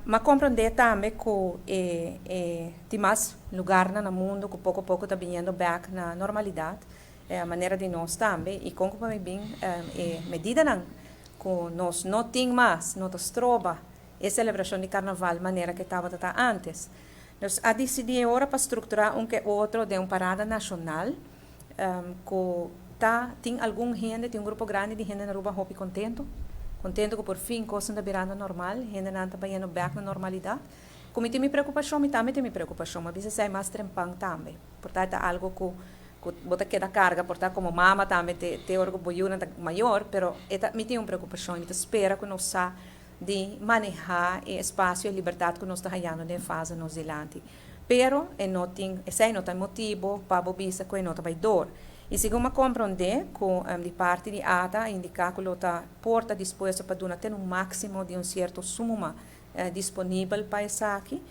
M'a comprende tambe cu e tin mas lugarnan na mundo cu poco poco ta biniendo bek na normalidad, manera di nos tambe, y con cu pa mi bin e medidanan cu nos no tin mas no ta stroba e celebracion di carnaval manera cu e tabata ta antes. Nos a dicidi e ora pa structura un ke otro den un parada nacional cu ta tin algun hende, tin un grupo grandi di hende na Aruba hopi contento, contento cu por fin cosnan ta birando normal, hendenan ta bayendo bek na normalidad. Cu mi tin mi preocupacion, mi tambe tin mi preocupacion, mi a bisa esey mas trempan tambe, por ta e ta algo cu bo ta keda carga, por ta como mama tambe te ora cu bo yunan ta mayor, pero e ta mi tin un preocupacion y mi ta spera cu nos sa di maneha e espacio e libertad cu nos ta hayando den e fase nos dilanti. Pero e no tin, esey no ta e motibo pa bo bisa cu e no ta bay door. Y segun m'a comprende cu di parti di ata a indica cu lo ta por ta dispuesto pa duna ten un maximo di un cierto suma disponibel pa esaki.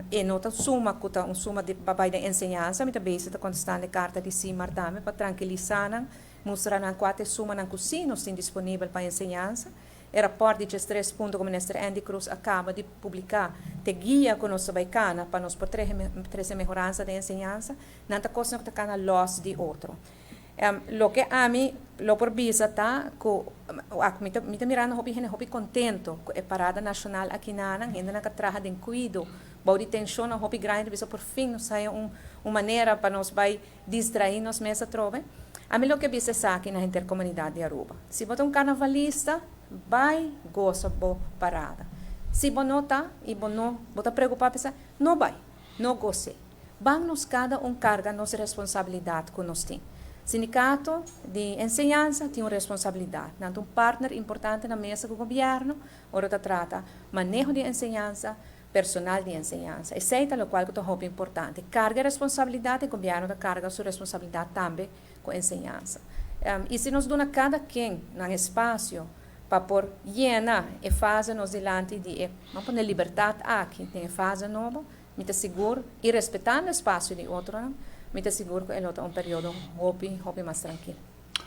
E no ta suma cu ta un suma di pa bay den enseñansa, mi ta bezig ta contestando e carta di Simar tambe pa trankilisa nan, mustra nan cua ta e sumanan cu si nos tin disponibel pa enseñansa. E rapòrt di 13 punto ku Minister Endy Croes a kaba di publiká te guia ku nos ta bai kana pa nos por trese mehoransa den enseñansa. Nan ta kosnan ku ta kana lòs di otro. Loke ami lo por bisa ta ku mi ta mi ta mirando hopi hende hopi kontento ku e parada nashonal akinanan. Hendenan ka traha den kuido bou di tenshonnan hopi grandi ta bisa por fin nos haya un un manera pa nos bai distraí nos mes atrobe. Ami lo ke bisa esaki na henter komunidat di Aruba. Si bo ta un karnavalista, bai gosa bo parada. Si bo no ta i bo no bo ta preokupá pa esaki, no bai, no gos'é. Ban nos kada un karga nos responsabilidat ku nos tin. Sindikato di enseñansa tin un responsabilidat. Nan ta un partner importante na mesa ku gobièrnu ora ta trata maneho di enseñansa, personal di enseñansa. Esei ta lokual ku ta hopi importante. Karga e responsabilidat, e gobièrnu ta karga su responsabilidat tambe ku enseñansa. I si nos duna kada ken nan espasio pa por yena e fase nos dilanti di e, ban pone libertat aki den e fase nobo, mi ta sigur, i respetando espasio di otronan, mi ta sigur ku e lo ta un periodo hopi, hopi mas trankil.